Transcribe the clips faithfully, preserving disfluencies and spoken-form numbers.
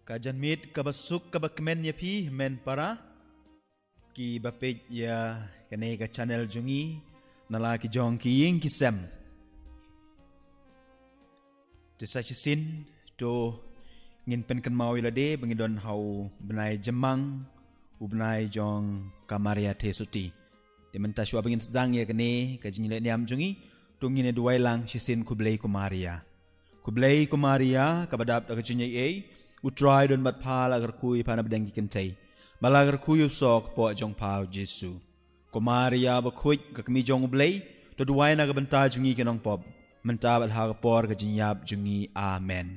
Ka janmiet kaba suk kaba kmen ïa phi, men para, kiba peit ïa kane ka channel jong ngi, na la ki jong ki ïing ki sem. Te sa shisien, to ngin pynkynmaw ïa lade, ba ngi don ha u bnai Jymmang, u bnai jong ka Maria Theisotti. Te mynta shuwa ba ngin sdang ïa kane ka jingïalehniam jong ngi, to ngin ïa duwai lang shisien. Khublei ko Maria. Khublei ko Maria, kaba dap da ka jingaiei, u Trai u don bad pha, la kyrkhu ïa pha na pdeng ki kynthei. Bad la kyrkhu ïa u soh ka kpoh jong pha u Jisu. Ko Maria bakhuid, ka kmie jong u Blei, to duwai na ka bynta jong ngi ki nongpop, mynta bad ha ka por ka jingïap jong ngi. Amen.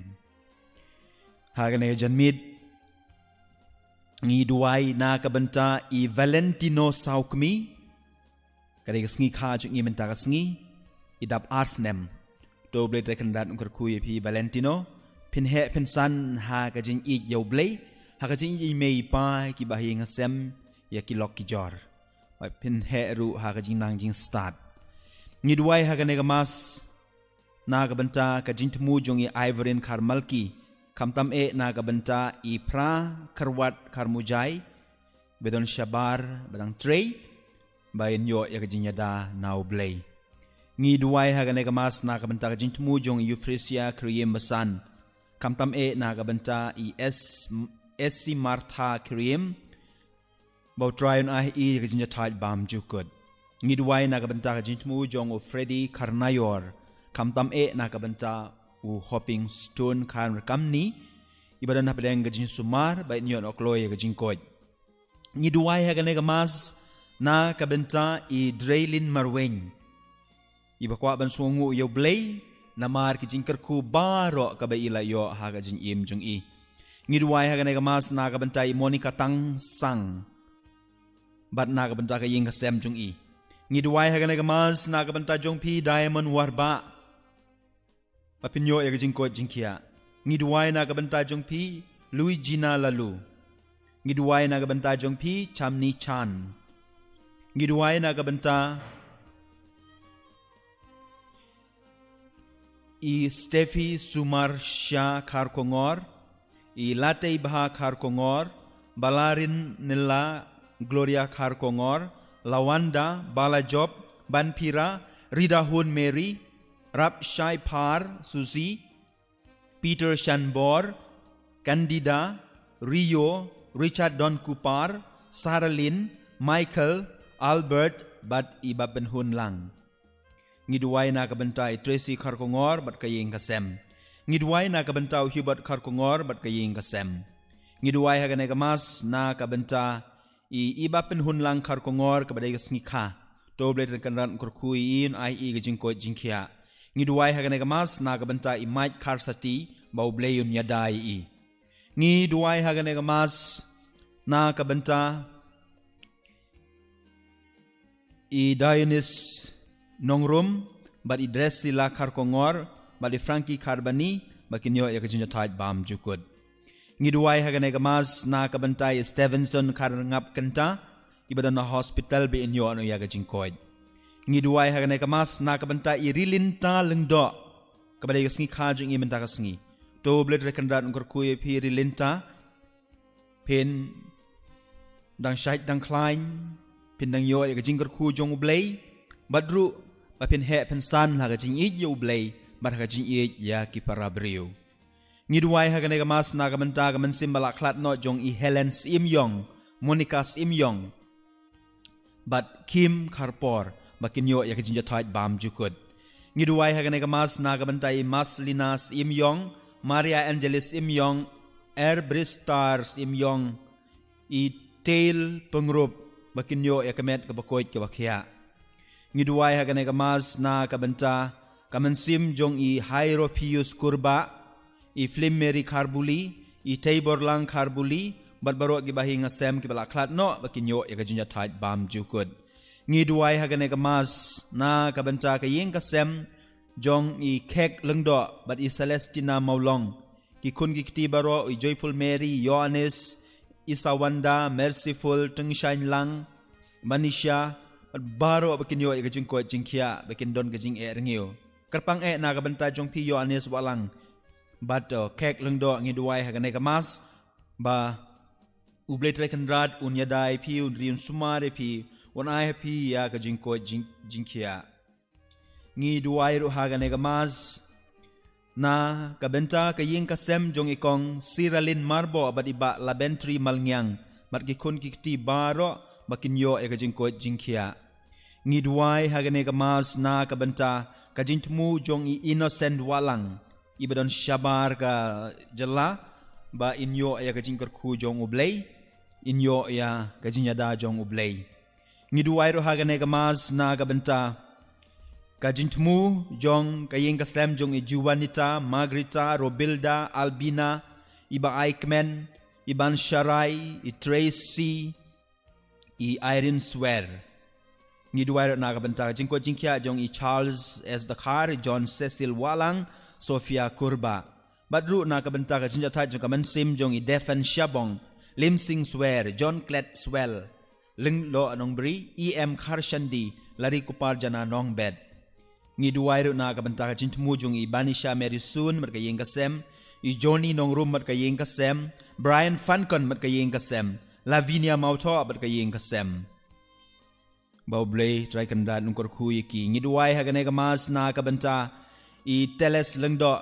Ha kane ka janmiet, ngi duwai na ka bynta i Valentino Sawkmie. Ka dei ka sngi kha jong i mynta ka sngi, i dap ar snem. To u Blei Trai Kynrad un kyrkhu ïa phi Valentino, phin heh phin san ha ka jingïeit ïa u Blei, ha ka jingïeit i mei i pa, kiba ha ïing ha sem, ïa ki lok ki jor. Bad phin heh ruh ha ka jingnang jingstad. Ngi duwai ha kane ka Mass na ka bynta ka jingthmu jong i Ivorin Kharmalki, khamtam eh na ka bynta i Phra Kharwat Kharmujai, ba don shabar ba dang trei, ba in ïoh ïa ka jingïada na u Blei. Ngi duwai ha kane ka Mass na ka bynta ka jingthmu jong i Euphrasia Khyrïem Basan, khamtam eh na ka bynta i S, S C Martha Khyrïem, ba u Trai un ai ïa ka jingïathait bymjukut. Ngi duwai na ka bynta ka jingthmu jong u Freddy Kharnaior, khamtam eh na ka bynta u Hoping Stone Kharkamni, iba don hapdeng ka jingsumar, ba in ïoh noh kloi ïa ka jingkoit. Ngi duwai ha kane ka Mass na ka bynta i Dreilin Marwein, iba kwah ban sngewnguh ïa u Blei namar ki jingkyrkhu baroh kaba i la ïoh ha ka jingim jong i. Ngi duwai ha kane ka Mass na ka bynta i Monica Tangsang, bad na ka bynta ka ïing ka sem jong i. Ngi duwai ha kane ka Mass na ka bynta jong phi Diamond Warbah, ba phin ïoh ïa ka jingkoit jingkhiah. Ngi duwai na ka bynta jong phi Luigina Laloo. Ngi duwai na ka bynta jong phi Chamni Chan. Ngi duwai na ka bynta i Steffi Sumar Shah Kharkongor, i Latei Bha Kharkongor, Balarin Nilla Gloria Kharkongor, Lawanda, Bala Job, Banphira, Rida Hun Mary, Rap Shai Phar Susi, Peter Shanbor, Candida, Rio, Richard Don Kupar, Saralyn, Michael, Albert, bad i Bapynhun Lang. Ngi duwai na ka bynta i Tracy Kharkongor bad ka ïing ka sem. Ngi duwai na ka bynta u Hubert Kharkongor bad ka ïing ka sem. Ngi duwai ha kane ka Mass na ka bynta i Ibapynhun Lang Kharkongor, kaba dei ka sngi kha. To u Blei Trai Kynrad un kyrkhu ïa i, un ai ïa i ka jingkoit jingkhiah. Ngi duwai ha kane ka Mass na ka bynta i Mike Kharsati, ba u Blei un ïada ïa i. Ngi duwai ha kane ka Mass na ka bynta i Dionis Nongrum, bad i Dressila Kharkongor, bad i Frankie Kharbani, ba kin ïoh ïa ka jingïathait bymjukut. Ngi duwai ha kane ka Mass na ka bynta i Stevenson Kharngap Kynta, iba don ha hospital, ba in ïoh noh ïa ka jingkoit. Ngi duwai ha kane ka Mass na ka bynta i Rilinta Lyngdoh, kaba dei ka sngi kha jong i mynta ka sngi. To u Blei Trai Kynrad un kyrkhu ïa phi Rilinta, phin dang shait dang khlaiñ, phin dang ïoh ïa ka jingkyrkhu jong u Blei, bad ruh ba phin heh phin san ha ka jingïeit ïa u Blei, bad ha ka jingïeit ïa ki para briew. Ngi duwai ha kane ka Mass na ka bynta ka mynsiem ba la khlad noh jong i Helen Syiemïong, Monica Syiemïong, bad Kim Kharpor, ba kin ïoh ïa ka jingïathait bymjukut. Ngi duwai ha kane ka Mass na ka bynta i Marcelina Syiemïong, Maria Angelis Syiemïong, Erbristar Syiemïong, i Tail Pyngrope, ba kin ïoh ïa ka met kaba koit kaba khiah. Ngi duwai ha kane ka Mass na ka bynta ka mynsiem jong i Hierophius Kurbah, i Phlim Mary Kharbuli, i Teiborlang Kharbuli, bad baroh kiba ha ïing ha sem kiba la khlad noh, ba kin ïoh ïa ka jingïathait bymjukut. Ngi duwai ha kane ka Mass na ka bynta ka ïing ka sem jong i Khek Lyngdoh bad i Celestina Mawlong, ki khun ki kti baroh, i Joyful Mary, Ïoannis, Isawanda, Merciful, Tyngshaiñ Lang, Manisha, bad baroh ba kin ïoh ïa ka jingkoit jingkhiah, ba kin don ka jingeh rngiew. Kyrpang eh na ka bynta jong phi Ïoannis Wahlang bad, uh, Khek Lyngdoh. Ngi duwai ha kane ka Mass Ba U Blei Trai Kynrad un ïada ïa phi, un ri un sumar ïa phi, un ai ha phi ïa ka jingkoit jing, jingkhiah. Ngi duwai ruh ha kane ka Mass na ka bynta ka ïing ka sem jong i Kong Siralin Marboh bad i Bah Labentri Malngiang, bad ki khun ki kti baroh ba kin ïoh ïa ka jingkoit jingkhiah. Ngi duwai ha kane ka Mass na ka bynta ka jingthmu jong i Innocent Wahlang, i ba don shabar ka jylla, ba in ïoh ïa ka jingkyrkhu jong U Blei, in ïoh ïa ka jingïada jong U Blei. Ngi duwai ruh ha kane ka Mass na ka bynta ka jingthmu jong ka ïing ka sem jong i Juanita, Margarita, Robilda, Albina, i Bah Aikmen, i Ban Sharai, i Tracy, i Irene Swer. Ngi duwai ruh na ka bynta ka jingkoit jingkhiah jong i Charles S Dkhar, John Cecil Wahlang, Sophia Kurbah. Bad ruh na ka bynta ka jingïathait jong ka mynsiem jong i Defen Shabong, Lim Sing Swer, John Klet Swell, Lyngdoh Nongbri, E M Kharshandi, Larikupar Jana Nongbet. Ngi duwai ruh na ka bynta ka jingthmu jong i Banisha Mary Sun bad ka ïing ka sem, i Johnny Nongrum bad ka ïing ka sem, Brian Fankon bad ka ïing ka sem, Lavinia Mauthoh bad ka ïing ka sem. Ba U Blei Trai Kynrad un kyrkhu ïa ki. Ngi duwai ha kane ka Mass na ka bynta i Teles Lyngdoh,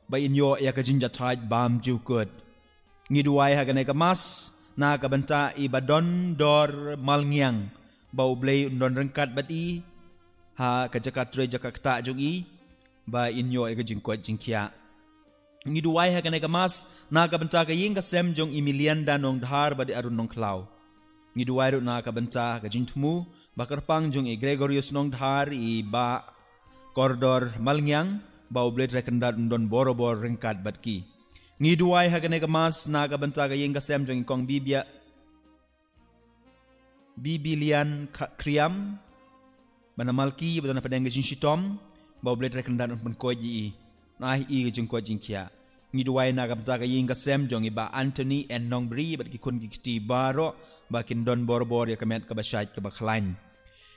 ba in ïoh ïa ka jingïathait bymjukut. Ngi duwai ha kane ka Mass na ka bynta i Bah Dondor Malngiang, ba U Blei un don ryngkat bad i ha ka jaka trei jaka ktah jong i, ba in ïoh ïa ka jingkoit jingkhiah. Ngi duwai ha kane ka Mass na ka bynta ka ïing ka sem jong i Milianda Nongdhar bad i Arun Nongkhlaw. Ngi duwai ruh na ka bynta ka jingthmu ba kyrpang jong i Gregorius Nongdhar, i Bah Kordor Malngiang, ba U Blei Trai Kynrad un don borabor ryngkat bad ki. Ngi duwai ha kane ka Mass na ka bynta ka ïing ka sem jong i Kong Bibia, Bibilian Ka-, Kriam, ba na Malki, ba na pdeng ka jingshitom, ba U Blei Trai Kynrad un pynkoit ïa i, un ai ïa i ka jingkoit jingkhiah. Ngi duwai na ka bynta ka ïing ka sem jong i Bah Anthony N Nongbri bad ki khun ki kti baroh, ba kin don borabor ïa ka met kaba shait kaba khlaiñ.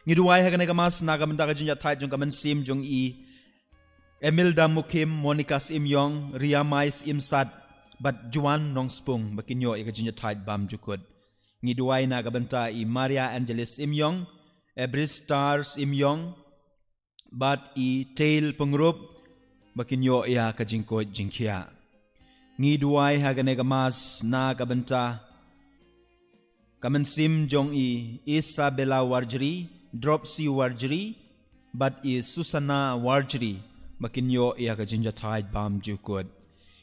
Ngi duwai ha kane ka Mass na ka bynta ka jingïathait jong ka mynsiem jong i Emilda Mukim, Monica Syiemiong, Riamai Syiemsat, bad Juan Nongspung, ba kin ïoh ïa ka jingïathait bymjukut. Ngi duwai na ka bynta i Maria Angelis Syiemiong, Ebristar Syiemiong, bad i Tail Pyngrope, ba kin ïoh ïa ka jingkoit jingkhiah. Ngi duwai ha kane ka Mass na ka bynta ka mynsiem jong i Isabella Warjri, Dropsy Warjri, bad i Susanna Warjri, ba kin ïoh ïa ka jingïathait bymjukut.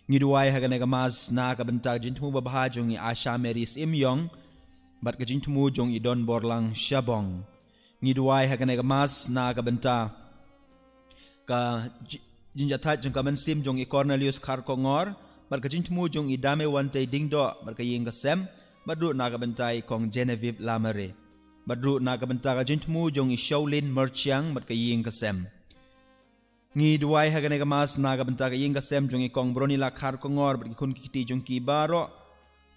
Ngi duwai ha kane ka Mass na ka bynta ka jingthmu babha jong i Asha Mary Syiemiong, bad ka jingthmu jong i Donborlang Shabong. Ngi duwai ha kane ka Mass na ka bynta ka ji-, jingïathait jong ka mynsiem jong i Cornelius Kharkongor, bad ka jingthmu jong i Dame Wantei Diengdoh bad ka ïing ka sem, bad ruh na ka bynta i Kong Genevieve Lamare, bad ruh na ka bynta ka jingthmu jong i Shaolin Merchiang bad ka ïing ka sem. Ngi duwai ha kane ka Mass na ka bynta ka ïing ka sem jong i Kong Bronila Kharkongor bad ki khun ki kti jong ki baroh,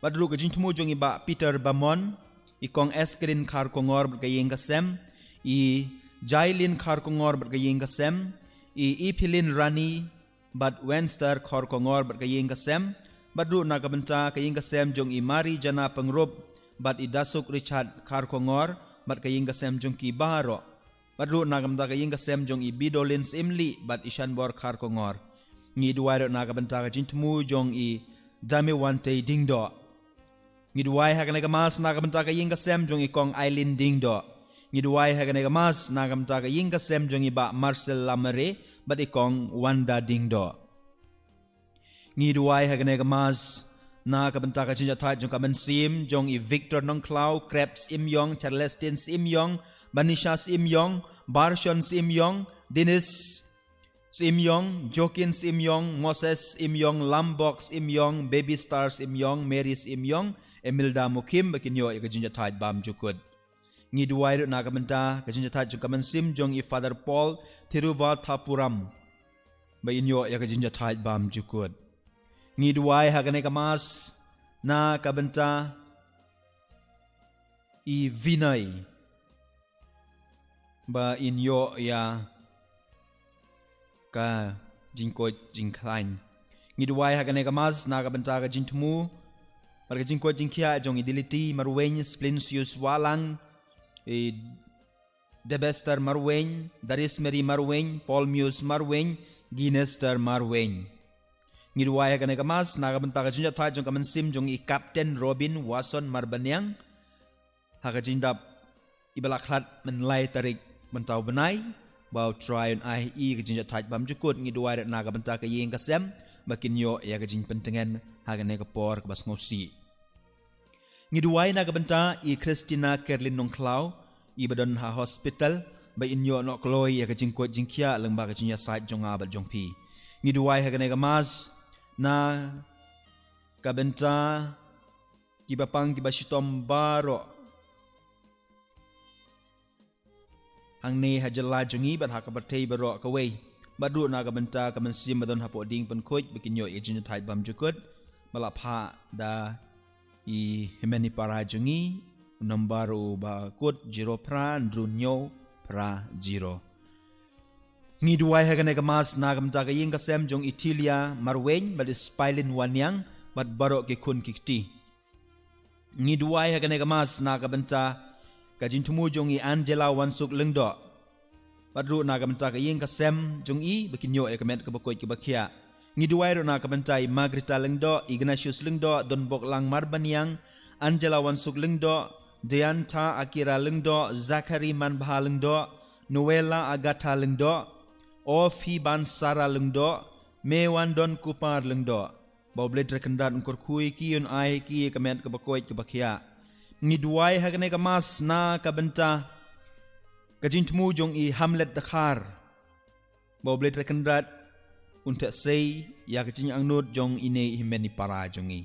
bad ruh ka jingthmu jong i Bah Peter Bamon, i Kong Eskrin Kharkongor bad ka ïing ka sem, i Jailin Kharkongor bad ka ïing ka sem, i Ipilin Rani bad Wenster Kharkongor bad ka ïing ka sem, bad ruh na ka bynta ka ïing ka sem jong i Mari Jana Pyngrope bad i Dasuk Richard Kharkongor bad ka ïing ka sem jong ki baroh. Bad ruh na ka bynta ka ïing ka sem jong i Bidolin Syiemlieh bad i Shanbor Kharkongor. Ngi duwai ruh na ka bynta ka jingthmu jong i Dame Wantei Diengdoh. Ngi duwai ha kane ka Mass na ka bynta ka ïing ka sem jong i Kong Aileen Diengdoh. Ngi duwai ha kane ka Mass na ka bynta ka ïing ka sem jong i Bah Marcel Lamare bad i Kong Wanda Diengdoh. Ngi duwai ha kane ka Mass na ka bynta ka jingïathait jong ka mynsiem jong i Victor Nongkhlaw, Krebs Syiemiong, Charlestin Syiemiong, Banisha Syiemiong, Barshon Syiemiong, Dennis Syiemiong, Joaquin Syiemiong, Moses Syiemiong, Lambok Syiemiong, Baby Star Syiemiong, Mary Syiemiong, Emilda Mukim, ba kin ïoh ïa ka jingïathait bymjukut. Ngi duwai ruh na ka bynta ka jingïathait jong ka mynsiem jong i Father Paul Thiruvathapuram, ba in ïoh ïa ka jingïathait bymjukut. Ngi duwai ha kane ka Mass na ka bynta i Vinay, ba in ïoh ïa ka jingkoit jingkhlaiñ. Ngi duwai ha kane ka Mass na ka bynta ka jingthmu Bad ka jingkoit jingkhiah jong i Diliti Marwein, Splinsius Wahlang, i Debester Marwein, Daris Mary Marwein, Paul Muse Marwein, Ginester Marwein. Ngi duwai ha kane ka mass na ka bynta ka jingjahthait jong ka mynsiem jong i Captain Robin Wason Marbaniang, ha ka jingdap iba la khlad mynlai tarik mynta u bnai, ba U Trai un ai ha i ka jingjahthait bymjukut. Ngi duwai ruh na ka bynta ka ïing ka sem, ba kin ïoh ïa ka jingpyntngen ha kane ka por kaba sngewsih. Ngi duwai na ka bynta i Christina Kerlin Nongkhlaw, iba don ha hospital, ba in ïoh noh kloi ïa ka jingkoit jingkhiah lyngba ka jingïasaid jong nga bad jong phi. Ngi duwai ha kane ka mass na ka bynta kiba pang kiba shitom baroh hangne ha jylla jong ngi bad ha ka pyrthei baroh kawei. Bad ruh na ka bynta ka mynsiem ba don hapoh dieng pynkhuid, ba kin ïoh ïa ka jingjahthait bymjukut, ba la phah da i hynmen i para jong ngi, u nombar uba kut zero phra hynriew hynñiew phra zero. Ngi duwai ha kane ka mass na ka bynta ka ïing ka sem jong i Tilia Marwein bad i Spailin Waniang bad baroh ki khun ki kti. Ngi duwai ha kane ka mass na ka bynta ka jingthmu jong i Angela Wansuk Lyngdoh, bad ruh na ka bynta ka ïing ka sem jong i, ba kin ïoh ïa ka met kaba koit kaba khiah. Ngi duwai ruh na ka bynta i Margarita Lyngdoh, Ignatius Lyngdoh, Donboklang Marbaniang, Angela Wansuk Lyngdoh, Deanta Akira Lyngdoh, Zachary Manbha Lyngdoh, Noela Agatha Lyngdoh, Ophi Bansara Lyngdoh, Mewandon Kupar Lyngdoh. Ba U Blei Trai Kynrad un kyrkhu ïa ki, un ai ha ki ïa ka met kaba koit kaba khiah. Ngi duwai ha kane ka mass na ka bynta ka jingthmu jong i Hamlet Dkhar, ba U Blei Trai Kynrad un theh sei ïa ka jingangnud jong ine i hynmen i para jong ngi.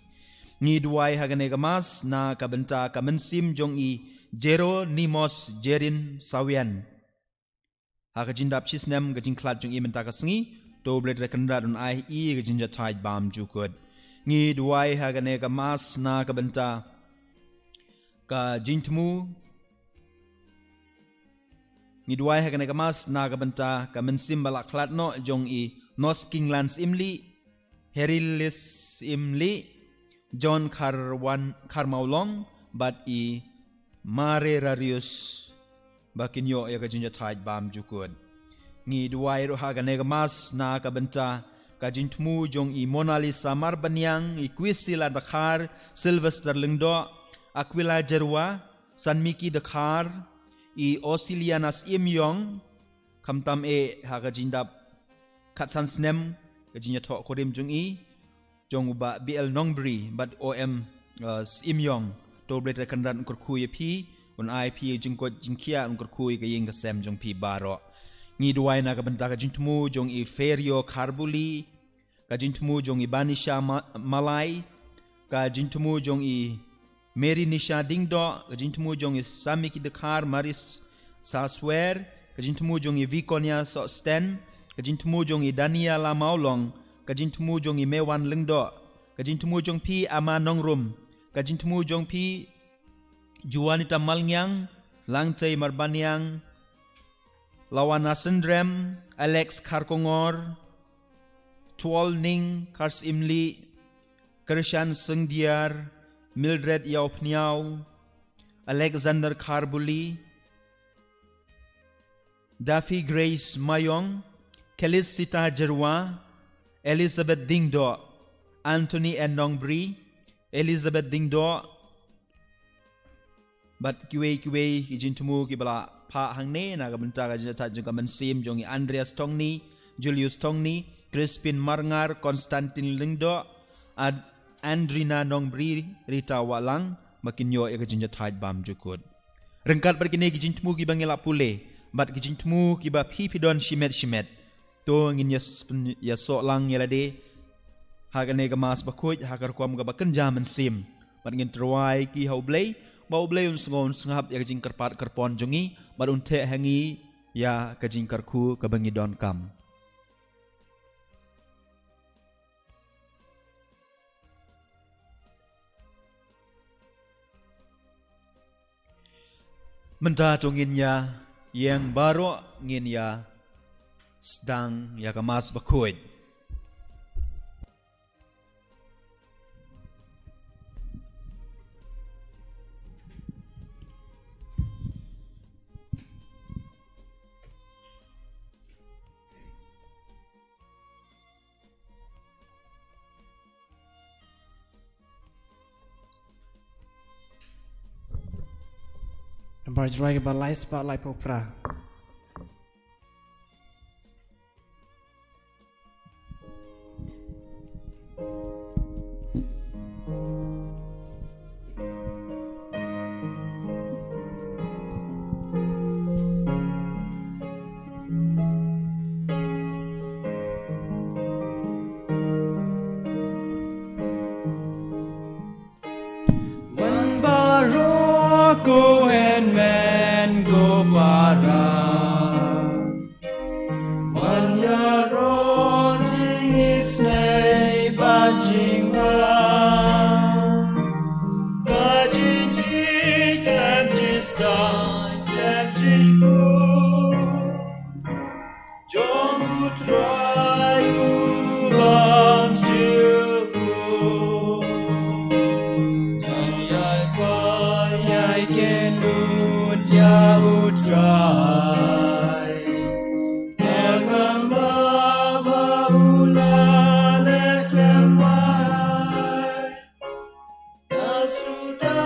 Ngi duwai ha kane ka mass na ka bynta ka mynsiem jong i Jeronymos Jerin Sawian, ha ka jingdap shisnem ka jingkhlad jong i mynta ka sngi. To U Blei Trai Kynrad un ai ha i ka jingjahthait bymjukut. Ngi duwai ha kane ka mass na ka bynta ka jingthmu Ngi duwai ha kane ka mass na ka bynta ka mynsiem ba la khlad noh jong i Nos Kinglan Syiemlieh, Herilis Syiemlieh, John Kharwan Kharmawlong bad i Mare Rarius, ba kin ïoh ïa ka jingjahthait bymjukut. Ngi duwai ruh ha kane ka mass na ka bynta ka jingthmu jong i Mona Lisa Marbaniang, i Quisila Dkhar, Sylvester Lyngdoh, Aquila Jerwa, Sanmiki Dkhar, i Osiliana Syiemiong, khamtam eh ha ka jingdap khatsan snem ka jingïathoh kurim jong i, jong u Bah B L Nongbri bad O M, uh, Syiemiong. To U Blei Trai Kynrad un kyrkhu ïa phi, un ai phi jingkoit jingkhiah, un kyrkhu ïa ka ïing ka sem jong phi baroh. Ngi duwai na ka bynta ka jingthmu jong i Ferio Kharbuli, ka jingthmu jong i Banisha Ma-, Malai, ka jingthmu jong i Mary Nisha Dingdoh, ka jingthmu jong i Samiki Dkhar, Maris Saswer, ka jingthmu jong i Vikonia Sosten, ka jingthmu jong i Daniela Mawlong, ka jingthmu jong i Mewan Lyngdoh, ka jingthmu jong phi Ama Nongrum, ka jingthmu jong phi Juanita Malngiang, Langtei Marbaniang, Lawana Syndrem, Alex Kharkongor, Tuol Ning Kharsyiemlieh, Krishan Syngdiar, Mildred Ïawphniaw, Alexander Kharbuli, Daffy Grace Mayong, Kelisita Jerwa, Elizabeth Dingdoh, Anthony N Nongbri, Elizabeth Dingdoh, bad kiwei kiwei ki jingthmu kiba la phah hangne na ka bynta ka jingïathoh jong ka mynsiem jong i Andreas Tongni, Julius Tongni, Crispin Marngar, Constantine Lyngdoh, Ad-, Andrina Nongbri, Rita Wahlang, ba kin ïoh ïa ka jingïathoh bymjukut. Ryngkat bad kine ki jingthmu kiba ngi la pule, bad ki jingthmu kiba phi phi don shimet shimet, to ngin ïa s-, ïasoh lang ïa lade ha kane ka mass bakhuid ha ka rukom kaba kynja mynsiem. Bad ngin tyrwa ïa ki ha U Blei, ba U Blei un sngew un sngap ïa ka jingkyrpad kyrpon jong ngi, bad un theh ha ngi ïa ka jingkyrkhu kaba ngi donkam. Mynta to ngin ïa ïeng baroh, ngin ïa sdang ïa ka mass bakhuid. Bar Jrai ba lai spah lai phew phra. Wan baroh ko hynmen ko para, wan ïaroh jingisynei bad jingma. Ka jingïeit khlem jingsdang khlem jingkut jong U Trai u bym jukut. Ngan ïai pynïaid kynduh ïa U Trai, ïa kaba u la leh khlem mai. Na suda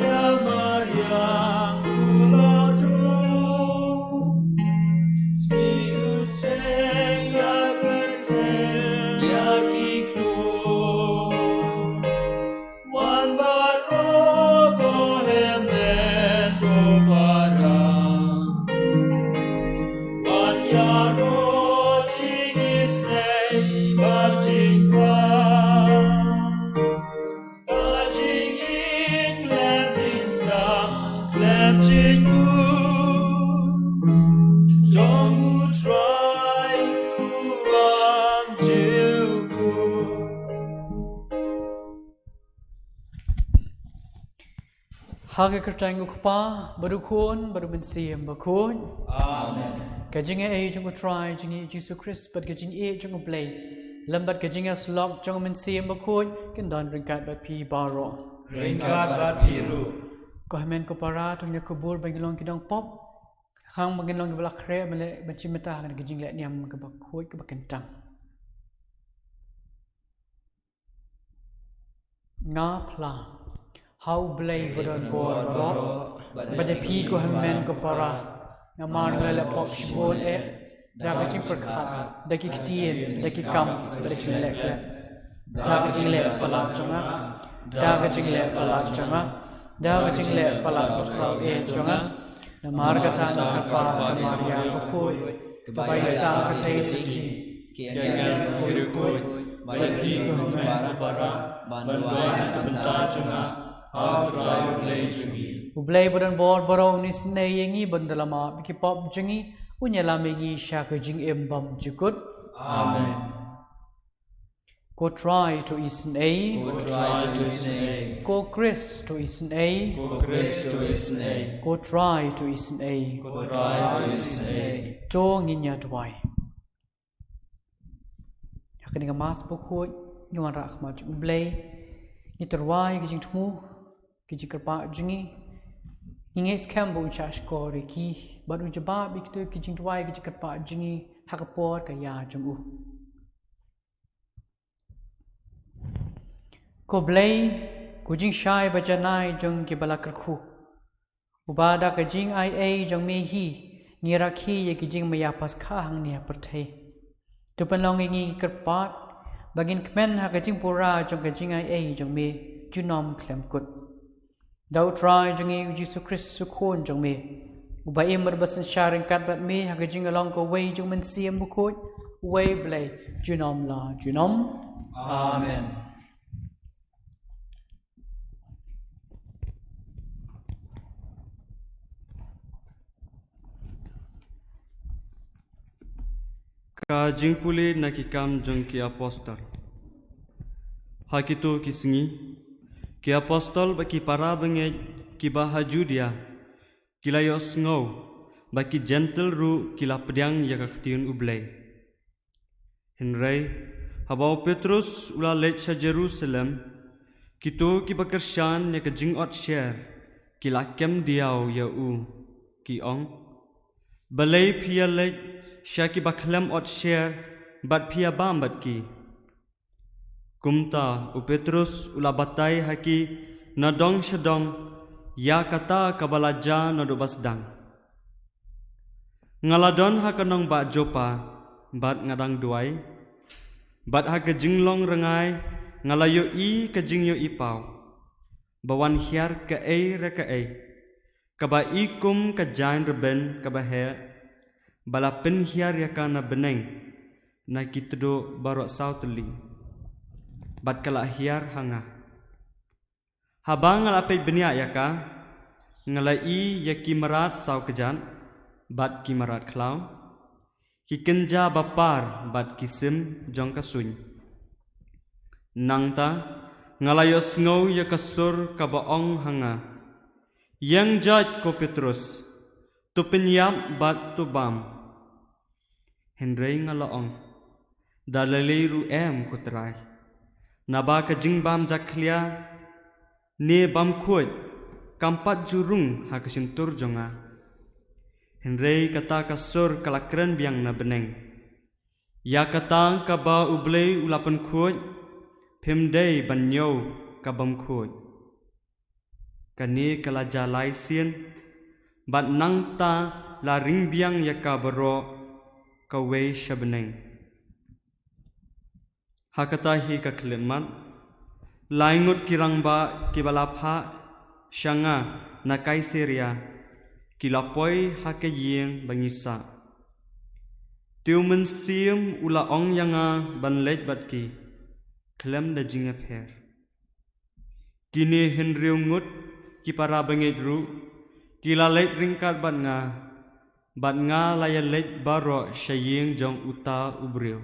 ïa mariang u la suk, sngi u seng ka kynsen ïa ki khlur. Wan baroh ko hynmen ko para, wan ïaroh jingisynei bad jingpang. Ka jingïeit khlem jingsdang khlem jingkut jong U Trai u bym jukut. Ha ka kyrteng U Kpa bad U Khun bad U Mynsiem Bakhuid. Amen. Ka jingïeit jong U Trai jong ngi Jisu Khrist bad ka jingïeit jong U Blei lem bad ka jingïasyllok jong U Mynsiem Bakhuid kin don ryngkat bad phi baroh. Ryngkat bad phi ruh. Ko hynmen ko para, to ngin ïa kubur ba ngin long ki nongpop. Khang ba ngin long kiba la khreh ban leh, ban shim bynta ha ka jinglehniam kaba khuid kaba kyntang. Nga phla ha U Blei ba don bor baroh, bad ïa phi ko hynmen ko para, namar nga la leh pop shibun eh, da ka jingpyrkhat, da ki ktien, da ki kam, da ka jingleh khlem. Da ka jingleh palat jong nga, da ka jingleh palat jong nga, da ka jingleh palat bakhraw eh jong nga. Namar kata nga kyrpad ha ka Maria bakhuid, kaba ïaisah ha ka tei siki, ki angel ki riewkhuid, bad ïa phi ko hynmen ko para, ban duwai na ka bynta jong nga ha U Trai U Blei jong ngi. U Blei ba don bor baroh un isynei ïa ngi ban da la map ïa ki pop jong ngi, un ïalam ïa ngi sha ka jingim bymjukut. Amen. Ko Trai to isynei. Ko Trai to isynei. Ko Khrist to isynei. Ko Khrist to isynei. Ko Trai to isynei. Ko Trai to isynei. To ngin ïa duwai. Ha kane ka Mass bakhuid ngi wanrah ha khmat jong U Blei. Ngi tyrwa ïa ki jingthmu, ki jingkyrpad jong ngi. Ngi ngeit skhem ba un shahshkor ïa ki bad un jubab ïa kito ki jingduwai, ki jingkyrpad jong ngi ha ka por ka ïa jong u. Ko Blei, ko jingshai ba janai jong kiba la kyrkhu, uba da ka jingai ei jong me hi ngi rakhe ïa ki jingmaïa Paskha hangne ha pyrthei, to pynlong ïa ngi, ngi kyrpad ba ngin kmen ha ka jingpura jong ka jingai ei jong me junom khlem kut. Da U Trai jong ngi U Jisu Khrist U Khun jong me, uba im bad uba synshar ryngkat bad me ha ka jinglong kawei jong U Mynsiem Bakhuid, uwei Blei junom la junom. Amen. Ka jingpule na Ki Kam jong ki Apostol. Ha kito ki sngi, ki apostol bad ki para bangeit kiba ha Judia ki la ïohsngew ba ki Jentil ruh ki la pdiang ïa ka ktien U Blei. Hynrei haba u Petrus u la leit sha Jerusalem, kito kiba kyrshan ïa ka jingot sher ki la kem diaw ïa u, ki ong, "Balei phi ïaleit sha kiba khlem ot sher bad phi ïabam bad ki?" Kumta u Petrus u la batai ha ki na dong sha dong ïa kata kaba la jia naduh ba sdang. Nga la don ha ka nongbah Joppa, bad nga dang duwai, bad ha ka jinglong rngai nga la ïohi ka jingïohipaw, ba wan hiar kaei re kaei, kaba i kum ka jaiñ rben kaba heh, ba la pynhiar ïa ka na bneng na ki tduh baroh saw tylli, bad ka la hiar ha nga. Haba nga la peit bniah ïa ka, nga la i ïa ki mrad saw kjat, bad ki mrad khlaw, ki kynja ba par bad ki sim jong ka suiñ. Nangta nga la ïohsngew ïa ka sur kaba ong ha nga, ïeng jait ko Petrus, to pynïap bad to bam. Hynrei nga la ong, da lei lei ruh em ko Trai, naba ka jingbam jakhlia ne bam khuid kam pat ju rung ha ka shyntur jong nga. Hynrei kata ka sur ka la kren biang na bneng, ïa kata kaba U Blei u la pynkhuid, phim dei ban ñiew ka bam khuid. Kane ka la jia lai sien, bad nangta la ring biang ïa ka baroh kawei sha bneng. Ha kata hi ka khyllipmat, lai ngut ki rangbah kiba la phah sha nga na Kaisaria, ki la poi ha ka ïing ba ngi sah. Te U Mynsiem u la ong ïa nga ban leit bad ki khlem da jingïapher. Kine hynriew ngut ki para bangeit ruh ki la leit ryngkat bad nga, bad nga la ïaleit baroh sha ïing jong uta u briew.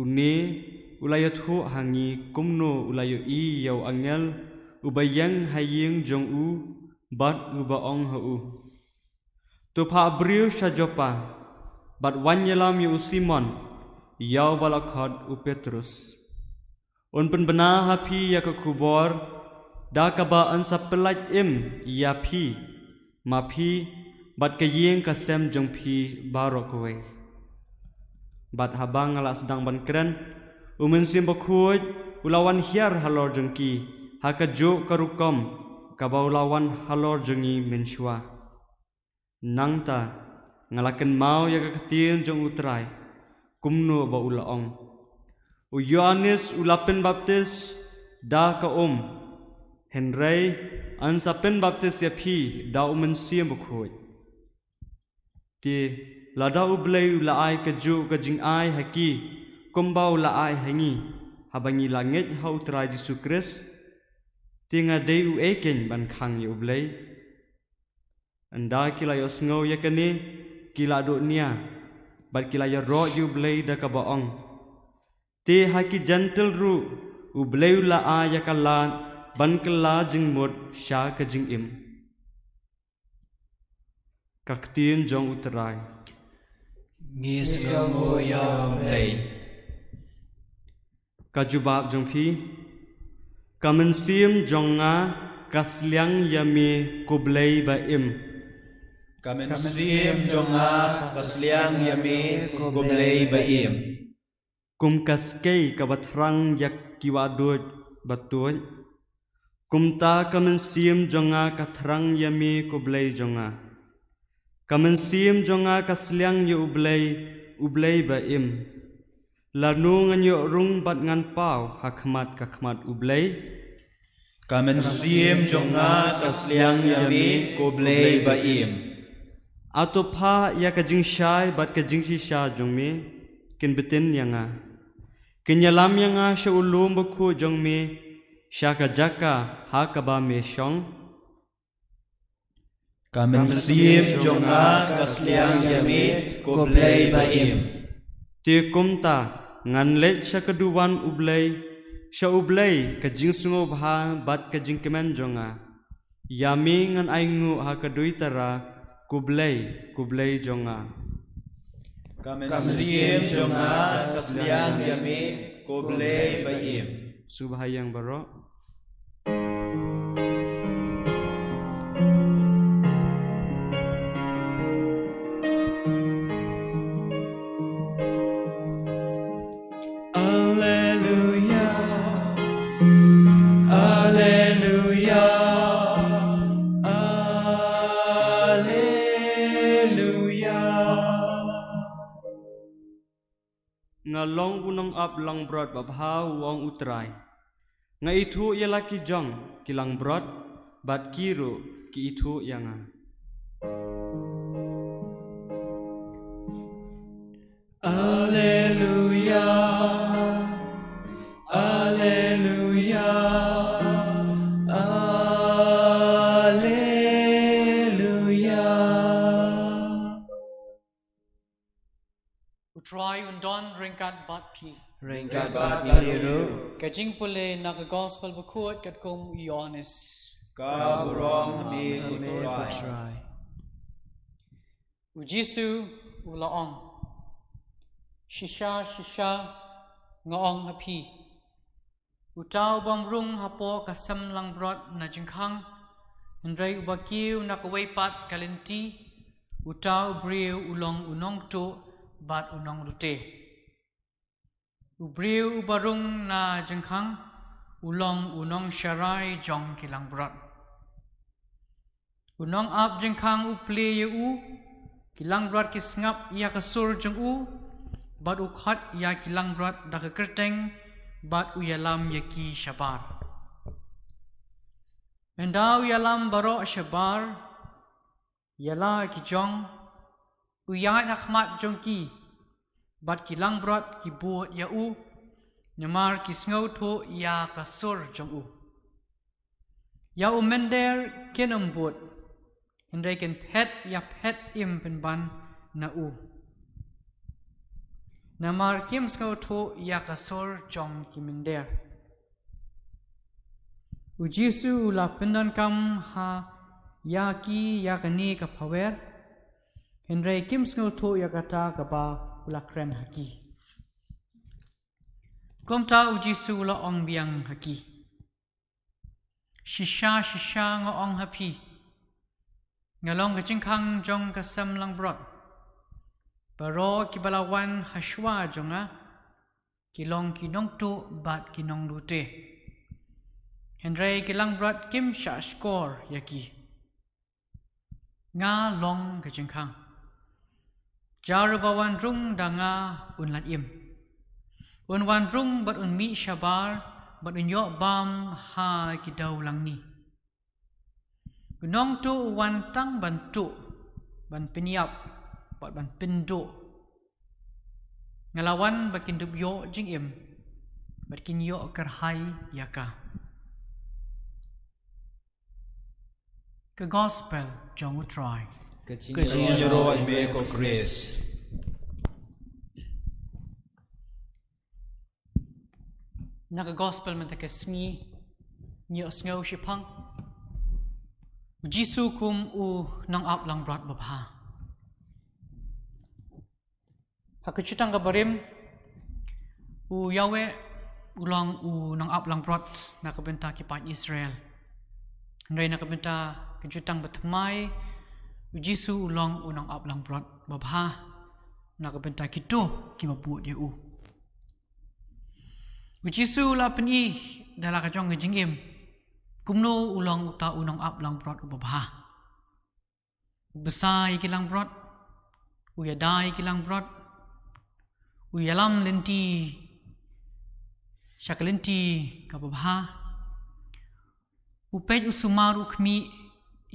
Une u la ïathuh ha ngi kumno u la ïohi ïa u angel uba ïeng ha ïing jong u, bad uba ong ha u, to phah briew sha Joppa, bad wan ïalam ïa u Simon, ïa uba la khot u Petrus. Un pynbna ha phi ïa ka khubor, da kaba yn sa pyllait im ïa phi, ma phi bad ka ïing ka sem jong phi baroh kawei. Bad haba nga la sdang ban kren, U Mynsiem Bakhuid u la wan hiar halor jong ki ha kajuh ka rukom kaba u la wan halor jong ngi mynshuwa. Nangta nga la kynmaw ïa ka ktien jong U Trai, kumno ba u la ong, u Ïoannis u la pynbaptis da ka um, hynrei yn sa pynbaptis ïa phi da U Mynsiem Bakhuid. Te lada U Blei u la ai kajuh ka jingai ha ki kumba u la ai ha ngi, haba ngi la ngeit ha U Trai Jisu Khrist, te nga dei uei keiñ ban khang ïa U Blei? Ynda ki la ïohsngew ïa kane, ki la duh nia, bad ki la ïaroh ïa U Blei da kaba ong, te ha ki Jentil ruh U Blei u la ai ïa ka lad ban kylla jingmut sha ka jingim. Ka ktien jong U Trai. Ngi sngewnguh ïa U Blei. Ka jubab jong phi. Ka mynsiem jong nga ka sliang ïa me ko Blei ba im. Ka mynsiem jong nga ka sliang ïa me ko Blei ba im. Kum ka skei kaba thrang ïa ki wahduid ba tuid, kumta ka mynsiem jong nga ka thrang ïa me ko Blei jong nga. Ka mynsiem jong nga ka sliang ïa U Blei, U Blei ba im. Lano ngan ïoh rung bad ngan paw ha khmat ka khmat U Blei? Ka mynsiem jong nga ka sliang ïa me ko Blei ba im. Ato phah ïa ka jingshai bad ka jingshisha jong me, kin btin ïa nga. Kin ïalam ïa nga sha u lum bakhuid jong me, sha ka jaka ha kaba me shong. Ka mynsiem jong nga ka sliang ïa me ko Blei ba im. Te kumta ngan leit sha ka duwan U Blei, sha U Blei ka jingsngewbha bad ka jingkmen jong nga. Ïa me ngan ainguh ha ka duitara, ko Blei, ko Blei jong nga. Ka mynsiem jong nga ka sliang ïa me ko Blei ba im. Sngewbha ïa ngi baroh. Alleluia, alleluia. Nga long u nongap langbrot babha, u ong u Trai. Nga ithuh ïa la ki jong ki langbrot, bad ki ruh ki ithuh ïa nga. Alleluia, alleluia, alleluia. U Trai un don ryngkat bad phi. Ryngkat bad phi ruh. Ka jingpule na ka Gospel bakhuid katkum u Ïoannis. Ka burom ha me, ko Trai. U Jisu u la ong, shisha shisha nga ong ha phi, uta u bym rung hapoh ka sem langbrot na jingkhang, hynrei uba kiew na kawei pat ka lynti, uta u briew u long u nongtuh bad u nonglute. U briew uba rung na jingkhang u long u nongsharai jong ki langbrot. U nongap jingkhang u plie ïa u, ki langbrot ki sngap ïa ka sur jong u, bad u khot ïa ki langbrot da ka kyrteng, bad u ïalam ïa ki shabar. Ynda u ïalam baroh shabar ïa la ki jong, u ïaid ha khmat jong ki, bad ki langbrot ki bud ïa u, namar ki sngewthuh ïa ka sur jong u. Ïa u mynder kin ym bud, hynrei kin phet ïa phet im pynban na u, namar kim sngewthuh ïa ka sur jong ki mynder. U Jisu u la pyndonkam ha ïa ki ïa kane ka phawer, hynrei kim sngewthuh ïa kata kaba u la kren ha ki. Kumta u Jisu u la ong biang ha ki, shisha shisha nga ong ha phi, nga long ka jingkhang jong ka sem langbrot. Baroh kiba la wan ha shuwa jong nga ki long ki nongtuh bad ki nonglute, hynrei ki langbrot kim shah shkor ïa ki. Nga long ka jingkhang. Jar uba wan rung da nga un lait im. Un wan rung bad un mih shabar, bad un ïoh bam ha ki dewlangni. U nongtuh u wan tang ban tuh, ban pynïap, bad ban pynduh. Nga la wan ba kin dup ïoh jingim, bad kin ïoh kyrhai ïa ka. Ka Gospel jong u Trai. Ka jingïaroh ïa me ko Khrist. Na ka Gospel mynta ka sngi, ngi ïohsngew shiphang u Jisu kum u nongap langbrot babha. Ha ka jutang kaba rim, u Yahweh u long u nongap langbrot na ka bynta ki paid Israel. Hynrei na ka bynta ka jutang bathymmai, u Jisu u long u nongap langbrot babha na ka bynta kito kiba bud ïa u. U Jisu u la pyni da la ka jong ka jingim kumno u long uta u nongap langbrot uba bha. U bsa ïa ki langbrot, u ïada ïa ki langbrot, u ïalam lynti sha ka lynti kaba bha, u peit u sumar u khmih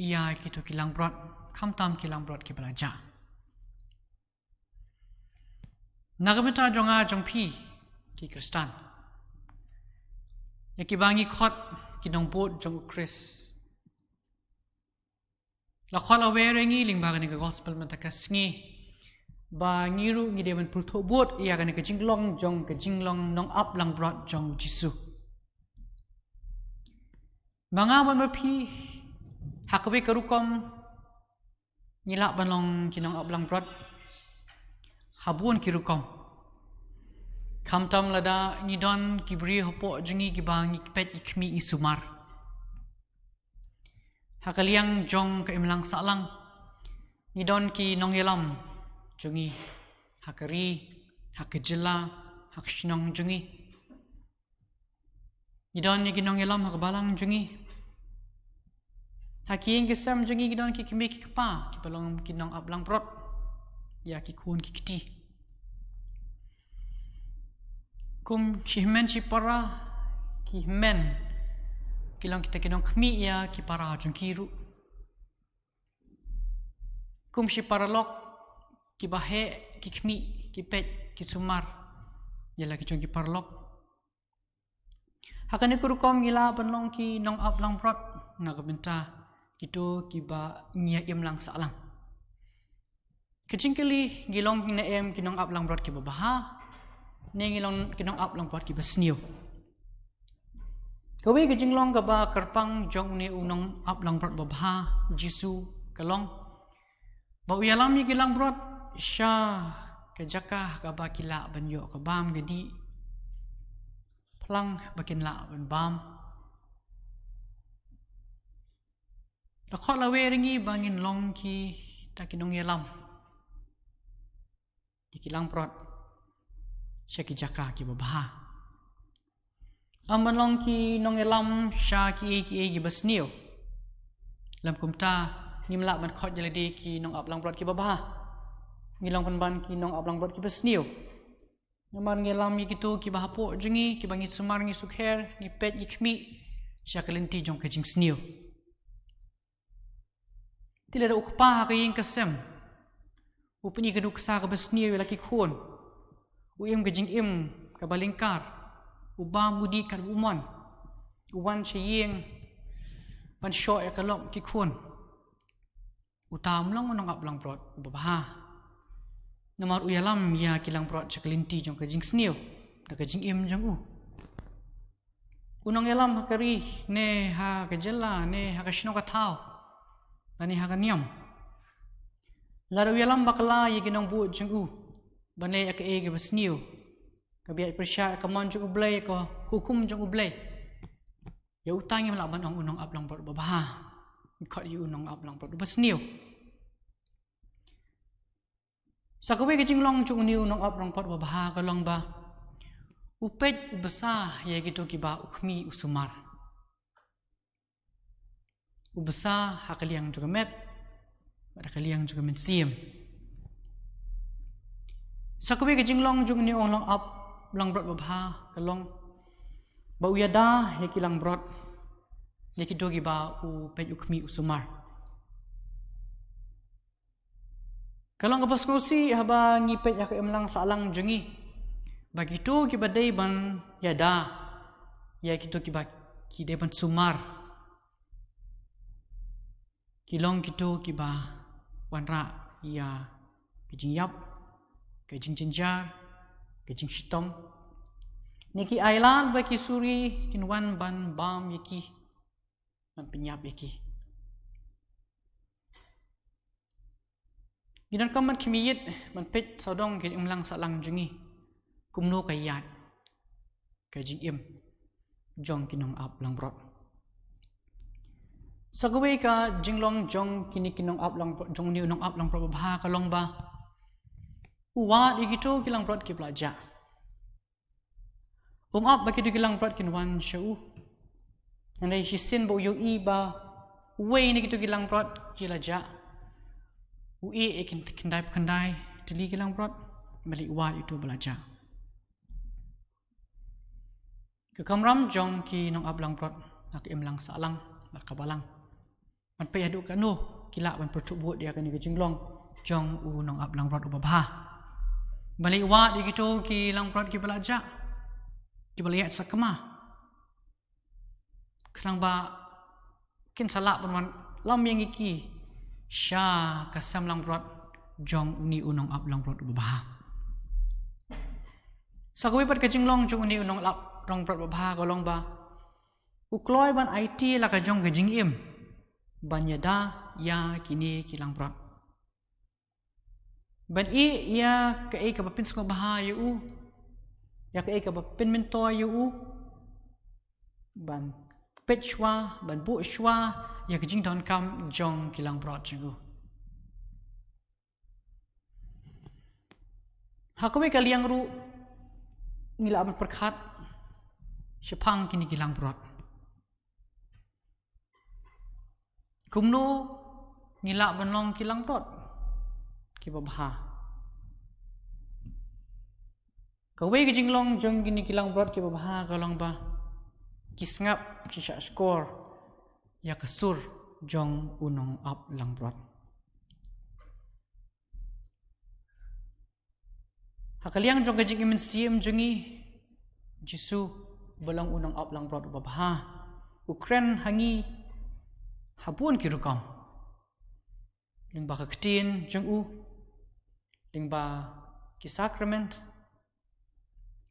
ïa kito ki langbrot, khamtam ki langbrot kiba la jah. Na ka bynta jong nga jong phi ki Khristan, ïa kiba ngi khot ki nongbud jong u Khrist, la khot la wer ïa ngi lyngba kane ka Gospel mynta ka sngi ba ngi ruh ngi dei ban pyrthuh bud ïa kane ka jinglong jong ka jinglong nongap langbrot jong u Jisu. Ma nga bad ma phi, ha kawei ka rukom ngi lah ban long ki nongap langbrot ha bun ki rukom. Khamtam lada ngi don ki briew hapoh jong ngi kiba ngi peit, ngi khmih, ngi sumar. Ha ka liang jong ka imlang sahlang ngi don ki nongïalam jong ngi ha ka ri, ha ka jylla, ha ka shnong jong ngi. Ngi don ïa ki nongïalam ha ka balang jong ngi. Ha ki ïing ki sem jong ngi ngi don ki kmie ki kpa kiba long ki nongap langbrot ïa ki khun ki kti. Kum shi hynmen shi para, ki hynmen ki long kita ki nongkhmih ïa ki para jong ki ruh. Kum shi paralok, kiba heh, ki khmih, ki peit, ki sumar ïa la ki jong ki paralok. Ha kane ka rukom ngi lah ban long ki nongap langbrot na ka bynta kito kiba ngi ïa im lang sah lang. Ka jingkylli, ngi long ne em ki nongap langbrot kiba bha, ne ngi long ki nongap langbrot kiba sniew? Kawei ka jinglong kaba kyrpang jong une u nongap langbrot ba bha, Jisu, ka long ba u ïalam ïa ki langbrot sha ka jaka kaba ki lah ban ïoh ka bam ka dih, phlang ba kin lah ban bam. La khot lawei ïa ngi ba ngin long kita ki nongïalam ïa ki langbrot sha ki jaka kiba bha. Ym ban long ki nongïalam sha kiei kiei kiba sniew. Lym kumta, ngim lah ban khot ïa lade ki nongap langbrot kiba bha. Ngi long pynban ki nongap langbrot kiba sniew. Namar ngi ïalam ïa kito kiba hapoh jong ngi, kiba ngi sumar, ngi sukher, ngi peit, ngi khmih sha ka lynti jong ka jingsniew. Te lada u kpa ha ka ïing ka sem u pyni ka nuksa kaba sniew ïa la ki khun, u im ka jingim kaba lyngkar, u bam u dih katba u mon, u wan sha ïing ban shoh ïa ka lok ki khun, uta um long u nongap langbrot uba bha. Namar u ïalam ïa ki langbrot sha ka lynti jong ka jingsniew da ka jingim jong u. U nongïalam ha ka ri, ne ha ka jylla, ne ha ka shnong ka thaw, ne ha ka niam, lada u ïalam bakla ïa ki nongbud jong u ban leh ïa kaei kaba sniew, kaba ïaid pyrshah ïa ka mon jong U Blei, ka hukum jong U Blei, ïa uta ngim lah ban ong u nongap langbrot uba bha. Ngi khot ïa u nongap langbrot uba sniew. Sa kawei ka jinglong jong une u nongap langbrot uba bha ka long ba u peit, u bsa ïa kito kiba u khmih, u sumar. U bsa ha ka liang jong ka met bad ha ka liang jong ka mynsiem. Sa kawei ka jinglong jong une u nongap langbrot uba bha ka long ba u ïada ïa ki langbrot, ïa kito kiba u peit, u khmih, u sumar. Ka long kaba sngewsih haba ngi peit ha ka imlang sahlang jong ngi ba kito kiba dei ban ïada ïa kito kiba ki dei ban sumar ki long kito kiba wanrah ïa ka jingïap, ka jingjynjar, ka jingshitom, ne ki ailad ba ki suri kin wan ban bam ïa ki, ban pynïap ïa ki. Ngi donkam ban khmih ïit ban peit sawdong ka imlang sahlang jong ngi kumno ka ïaid ka jingim jong ki nongap langbrot. Sa kawei ka jinglong jong kine ki nongap langbrot, jong une u nongap langbrot uba bha ka long ba u wad ïa kito ki langbrot kiba la jah. Um ap ba kito ki langbrot kin wan sha u. Hynrei shisien ba u ïohi ba uwei na kito ki langbrot ki la jah, u ïeh ïa ki khyndai khyndai tylli ki langbrot, bad u wad ïa uto ba la jah. Ka kamram jong ki nongap langbrot ha ka imlang sahlang bad ka balang, ban peit haduh katno ki lah ban pyrthuh bud ïa kane ka jinglong jong u nongap langbrot uba bha. Balei u wad ïa kito ki langbrot kiba la jah, kiba la ïaid sakma, khnang ba kin sa lah ban wan lam ïa ngi ki sha ka sem langbrot jong une u nongap langbrot uba bha. Sa kawei pat ka jinglong jong une u nongap langbrot uba bha ka long ba u kloi ban aiti la ka jong ka jingim ban ïada ïa kine ki langbrot, ban ïeh ïa kaei kaba pynsngewbha ïa u, ïa kaei kaba pynmyntoi ïa u, ban peit shuwa, ban buh shuwa ïa ka jingdonkam jong ki langbrot jong u. Ha kawei ka liang ruh ngi lah ban pyrkhat shaphang kine ki langbrot. Kumno ngi lah ban long ki langbrot kiba bha? Kawei ka jinglong jong kine ki langbrot kiba bha ka long ba ki sngap, ki shahshkor ïa ka sur jong u nongap langbrot. Ha ka liang jong ka jingim mynsiem jong ngi, Jisu ba long u nongap langbrot uba bha, u kren ha ngi ha bun ki rukom. Lyngba ka ktien jong u, lyngba ki sakrament,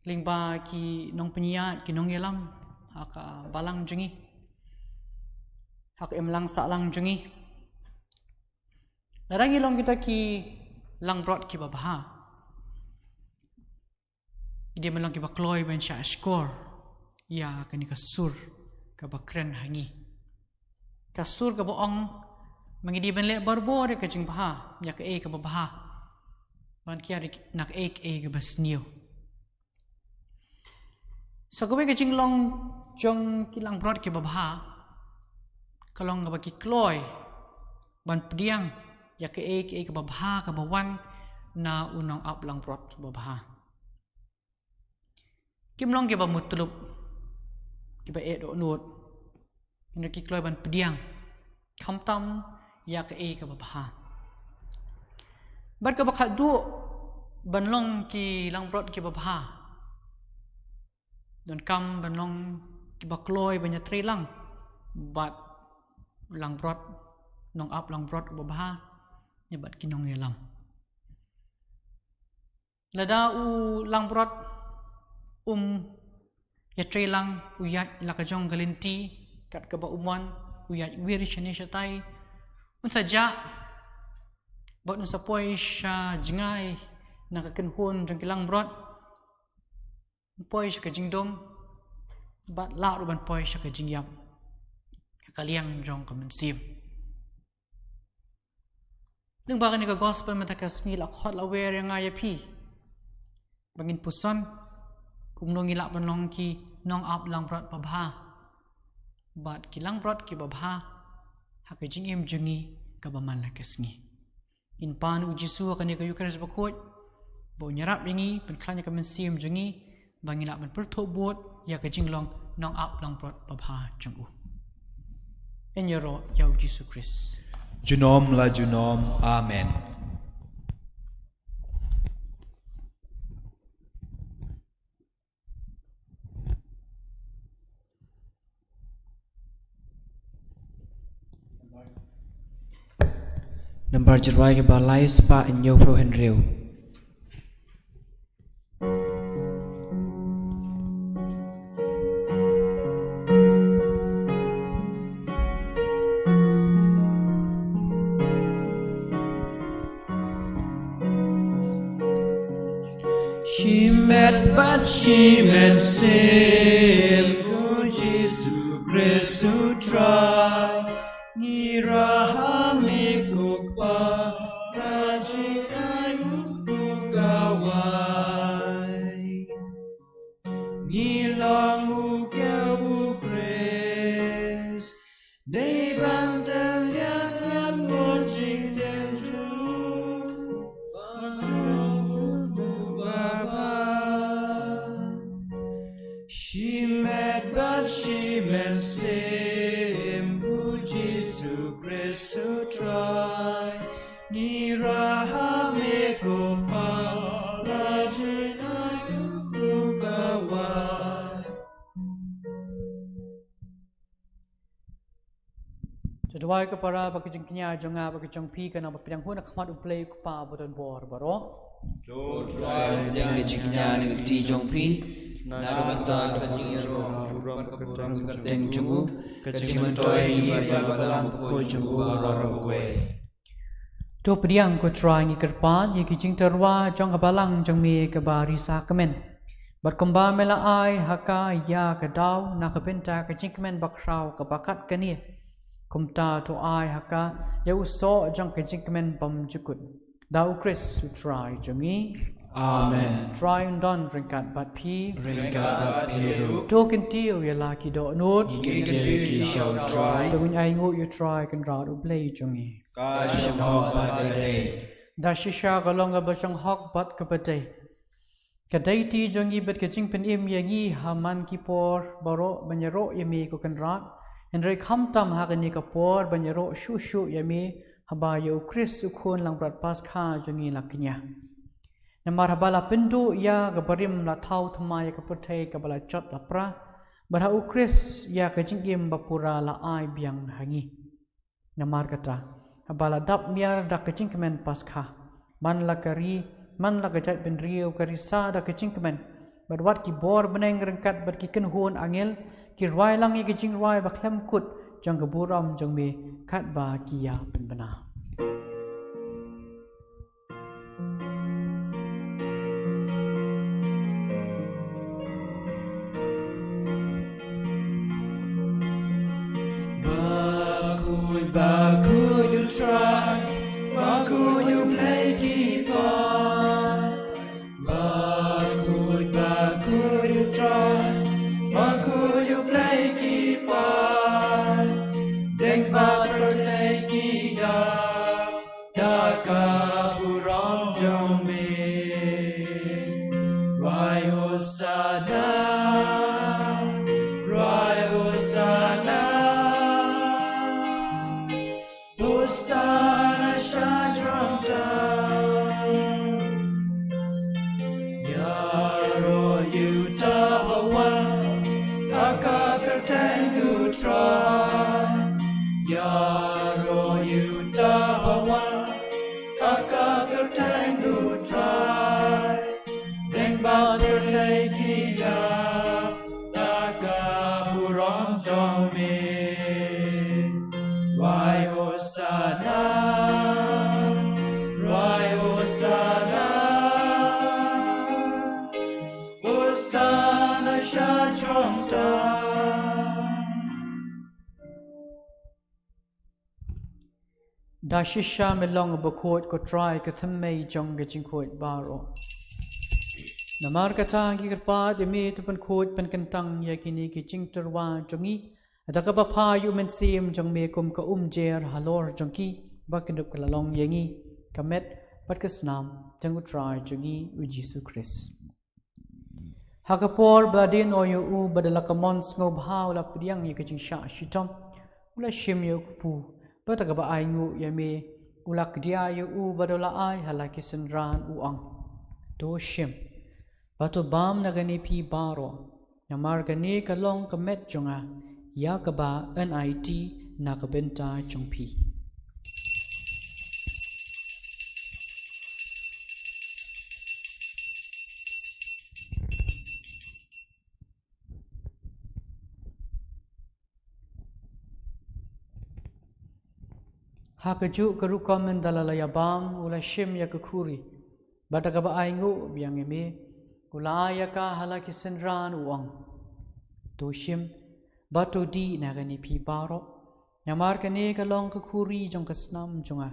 lyngba ki nongpynïaid, ki nongïalam ha ka balang jong ngi, ha ka imlang sahlang jong ngi. Lada ngi long kita ki langbrot kiba bha, ngi dei ban long kiba kloi ban shahshkor ïa kane ka sur kaba kren ha ngi. Ka sur kaba ong ba ngi dei ban leh barabor ïa ka jingbha, ïa kaei kaba bha, ban kiar na kaei kaei kaba sniew. Sa kawei ka jinglong jong ki langbrot kiba bha ka long kaba ki kloi ban pdiang ïa kaei kaei kaba bha kaba wan na u nongap langbrot uba bha. Kim long kiba mutlup, kiba eh dohnud, hynrei ki kloi ban pdiang khamtam ïa kaei kaba bha. Bad kaba khatduh ban long ki langbrot kiba bha, donkam ban long kiba kloi ban ïatreilang bad langbrot, nongap langbrot uba bha, ne bad ki nongïalam. Lada u langbrot um ïatreilang, u ïaid la ka jong ka lynti kat kaba u mon, u ïaid wir shane shatai, un sa jah bad un sa poi sha jngai na ka kynhun jong ki langbrot, un poi sha ka jingdum, bad lah ruh ban poi sha ka jingïap ha ka liang jong ka mynsiem. Lyngba kane ka gospel mynta ka sngi la khot la wer ïa nga ïa phi ba ngin puson kumno ngi lah ban long ki nongap langbrot babha bad ki langbrot kiba bha ha ka jingim jong ngi kaba man la ka sngi. Ngin pan u Jisu ha kane ka Eucharist bakhuid ba un ïarap ïa ngi, pynkhlaiñ ïa ka mynsiem jong ngi ba ngin lah ban pyrthuh bud ïa ka jinglong nongap langbrot babha jong u. Yn ïaroh ïa u Jisu Khrist. Junom la junom. Amen. Nambar jingrwai kaba lai spah hynñiewphew hynriew. Shimet bad shimensiem, ko Jisu Khrist u Trai, ngi rah ha me ko Kpa, la jngai u kpu kawai. Ngi long u ka u Khrist, dei ban tell ïa ka jingtynjuh, ban long u kpu babha. Shimet bad shimensiem, ko Jisu Khrist u Trai, ngi rah ha me ko Kpa, la jngai u kpu kawai. To duwai ko para ba ka jingkñia jong nga bad ka jong phi kan nang ba pdiang hun ha khmat u Blei u Kpa badonbor baroh. To Trai, pdiang ka jingkñia na ka kti jong phi na ka bynta ka jingïaroh, ka burom, ka kyrteng jong u, ka jingmyntoi ïa ngi bad ïa ka balang bakhuid jong u baroh kawei. To pdiang ko Trai, ngi kyrpad ïa ki jingtyrwa jong ka balang jong me kaba risa kmen. Bad kumba me la ai ha ka ïa ka daw na ka bynta ka jingkmen bakhraw kaba kat kane, kumta to ai ha ka ïa u soh jong ka jingkmen bymjukut. Da u Khrist u Trai jong ngi. Amen. Trai un don ryngkat bad phi. Ryngkat bad phi ruh. To kyntiew ïa la ki dohnud. Ngi kyntiew ïa ki sha u Trai. To ngin ainguh ïa u Trai Kynrad u Blei jong ngi. Ka shong hok bad ka dei. Da shisha ka long kaba shong hok bad kaba dei. Ka dei ti jong ngi bad ka jingpynim ïa ngi ha man ki por baroh ban ïaroh ïa me ko Kynrad, hynrei khamtam ha kane ka por ban ïaroh shuh shuh ïa me haba ïa u Khrist u Khun Langbrot Paskha jong ngi la kñia. Namar haba la pynduh ïa ka barim la thaw thymmai ïa ka pyrthei kaba la jot la pra, bad ha u Khrist ïa ka jingim ba pura la ai biang ha ngi. Namar kata, haba la dap miar da ka jingkmen Paskha, man la ka ri, man la ka jaitbynriew ka risa da ka jingkmen, bad wat ki bor bneng ryngkat bad ki kynhun angel, ki rwai lang ïa ka jingrwai ba khlem kut jong ka burom jong me, katba ki ïa pynbna. Ba khuid, ba khuid U Trai, ba khuid U Blei ki paid. Ba khuid, ba khuid U Trai, ba khuid U Blei ki paid. Bneng bad pyrthei ki dap da ka burom jong me. Rwai Hosanna, rwai Hosanna. Hosanna sha jrong tam. Ïaroh ïa uta ba wan ha ka kyrteng U Trai. Ïaroh ïa uta ba wan ha ka kyrteng U Trai. Bneng bad pyrthei ki dap da ka burom jong me. Rwai Hosanna, rwai Hosanna. Hosanna sha jrong tam. Da shisha me long bakhuid ko Trai, ka thymmei jong ka jingkhuid baroh. Namar kata ngi kyrpad ïa me to pynkhuid pynkyntang ïa kine ki jingtyrwa jong ngi da kaba phah ïa u Mynsiem jong me kum ka umjer halor jong ki, ba kin dup ka la long ïa ngi ka met bad ka snam jong U Trai jong ngi U Jisu Khrist. Ha ka por ba la die noh ïa u, bad da la ka mon sngewbha u la pdiang ïa ka jingshah shitom, u la shim ïa u kpu, bad da kaba ainguh ïa me u la kdiah ïa u, bad u la ai ha la ki synran, u ong: To shim, bad to bam na kane phi baroh, namar kane ka long ka met jong nga ïa kaba yn aiti na ka bynta jong phi. Ha kajuh ka rukom ynda la la ïa bam, u la shim ïa ka khuri, bad da kaba ainguh biang ïa me, u la ai ïa ka ha la ki synran, u ong: To shim, bad to dih na kane phi baroh, namar kane ka long ka khuri jong ka snam jong nga,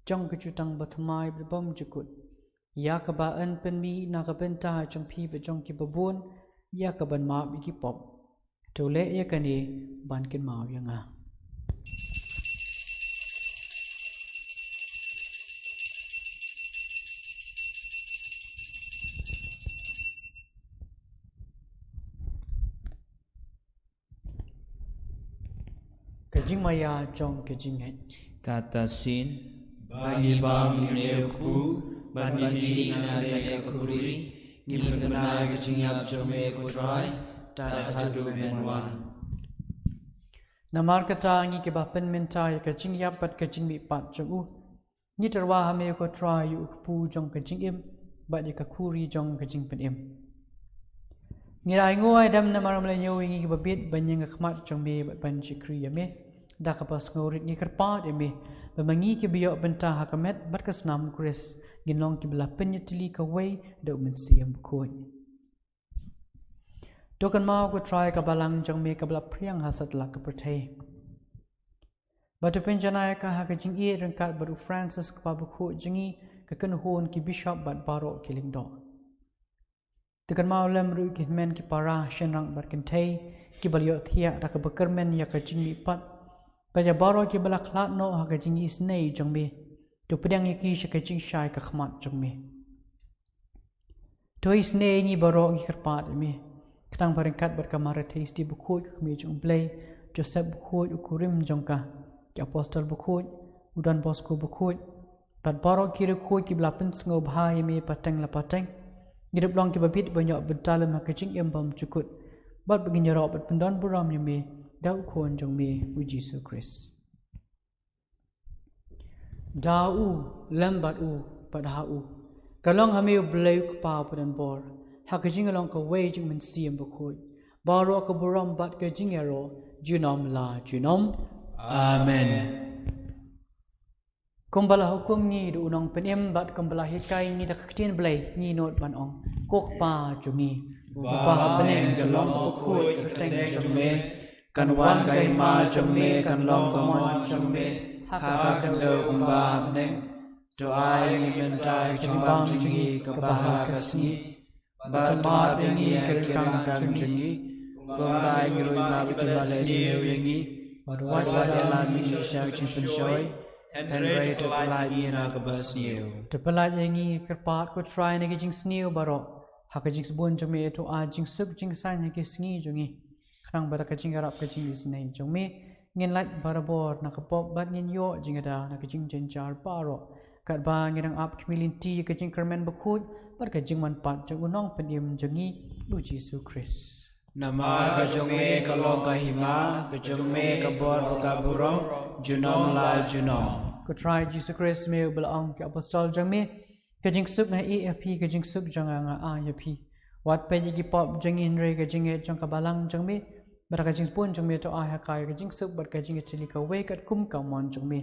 jong ka jutang bathymmai bad bymjukut, ïa kaba yn pynmih na ka bynta jong phi bad jong kiba bun, ïa kaban map ïa ki pop. To leh ïa kane ban kynmaw ïa nga. Ka jingmaïa jong ka jingngeit. Kata shisien ba ngi bam ïa une u kpu, bad ngi dih na kane ka khuri, ngi pynbna ïa ka jingïap jong me ko Trai, tad haduh men wan. Namar kata ngi kiba pynmynta ïa ka jingïap bad ka jingmihpat jong u, ngi tyrwa ha me ko Trai ïa u kpu jong ka jingim, bad ïa ka khuri jong ka jingpynim. Ngi la ainguh aidem namar me la ñiew ïa ngi kiba bit ban ïeng ha khmat jong me bad ban shakri ïa me. Da kaba sngewrit ngi kyrpad ïa me ba ma ngi kiba ïoh bynta ha ka met bad ka snam u Khrist ngin long kiba la pynïatylli kawei da u Mynsiem Bakhuid. To kynmaw ko Trai ka balang jong me kaba la phriang ha satlak ka pyrthei. Bad to pynjanai ïa ka ha ka jingïeit ryngkat bad u Francis u Kpa Bakhuid jong ngi, ka kynhun ki bishop bad baroh ki lyngdoh. To kynmaw lem ruh ïa ki hynmen ki para shynrang bad kynthei kiba la ïohthiah da kaba kyrmen ïa ka jingmihpat, bad ïa baroh kiba la khlad noh ha ka jingisynei jong me. To pdiang ïa ki sha ka jingshai ka khmat jong me. To isynei ïa ngi baroh ngi kyrpad ïa me. Khnang ba ryngkat bad ka Maria Theisotti bakhuid, ka kmie jong U Blei, Joseph bakhuid, u kurim jong ka, ki apostol bakhuid, u Don Bosco bakhuid, bad baroh ki riewkhuid kiba la pynsngewbha ïa me pateng la pateng, ngin ïa long kiba bit ban ïoh bynta lem ha ka jingim bymjukut, bad ba ngin ïaroh bad pyndon burom ïa me da U Khun jong me, U Jisu Khrist. Da u, lem bad u, bad ha u, ka long ha me U Blei U Kpa badonbor, ha ka jinglong kawei jong U Mynsiem Bakhuid, baroh ka burom bad ka jingïaroh, junom la junom. Amen. Kumba la hukum ngi da u Nongpynim bad kumba la hikai ngi da ka Ktien Blei, ngi nud ban ong: Ko Kpa jong ngi, uba ha bneng, ka long kaba khuid ka kyrteng jong me. Kan wan ka hima jong me, kan long ka mon jong me ha ka khyndew kumba ha bneng. To ai ngi mynta ka jingbam jong ngi kaba ha ka sngi. Bad to map ïa ngi ïa ki ryngkat jong ngi, kumba ngi ruh ngi map ïa kiba leh sniew ïa ngi. Bad wat ïalam ïa ngi sha ka jingpynshoi, hynrei to pyllait ngi na kaba sniew. To pyllait ïa ngi, kyrpad ko Trai, na ki jingsniew baroh, ha ka jingsbun jong me, to ai jingsuk jingsaiñ ha ki sngi jong ngi. Khnang ba da ka jingïarap ka jingisynei jong me, ngin lait barabor na ka pop bad ngin ïoh jingada na ka jingjynjar baroh, katba ngi dang ap khmih lynti ïa ka jingkyrmen bakhuid bad ka jingwan pat jong u Nongpynim jong ngi, U Jisu Khrist. Namar ka jong me ka long ka hima, ka jong me ka bor bad ka burom, junom la junom. Ko Trai Jisu Khrist, me uba la ong ïa ki apostol jong me: Ka jingsuk nga ai ïa phi, ka jingsuk jong nga nga ai ïa phi. Wat peit ïa ki pop jong ngi, hynrei ka jingngeit jong ka balang jong me, bad da ka jingsbun jong me to ai ha ka ïa ka jingsuk bad ka jingïatylli kawei katkum ka mon jong me.